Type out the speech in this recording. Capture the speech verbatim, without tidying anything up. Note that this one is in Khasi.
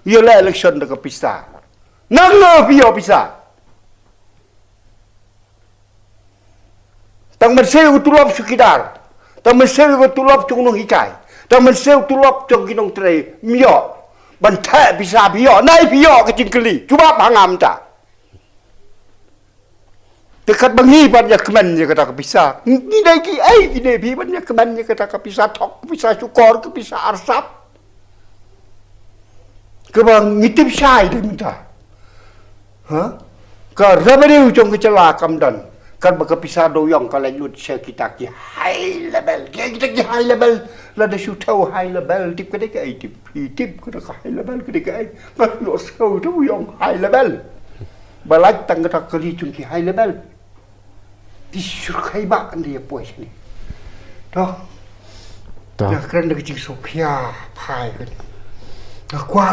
Ïa la election da ka pisa. Nang lo phi ïoh pisa. Tang ban siew ka tulop chowkidar. Tang ban siew ka tulop jong nonghikai. Tang ban siew tulop jong ki nongtrei. Ym ïoh. Ban theh pisa phi ïoh. Nai phi ïoh ka jingkylli. Jubab ha nga mynta. Te katba ngi ban ïa kmen ïa kata ka pisa. Ngi dei ki ei ki dei phi ban ïa kmen ïa kata ka pisa thok, ka pisa shukor, ka pisa arsap. Kaba ngi tip shai dei mynta. Ha? Ka revenue jong ka jylla kam don. Katba ka pisa dewïong ka leit lut sha kita ki high level. Ki kita ki high level. Lada shu thew high level tip ka dei ka ei tip. Phi tip kata ka high level ka dei ka ei. Nga shu ïohsngew dewïong high level. Ba lait tang kata ka kali jong ki high level. Ki shu khie ba ynda ïa poi shane. To. To. Nga kren da ka jingsngewkhia phai kane. Nga kwah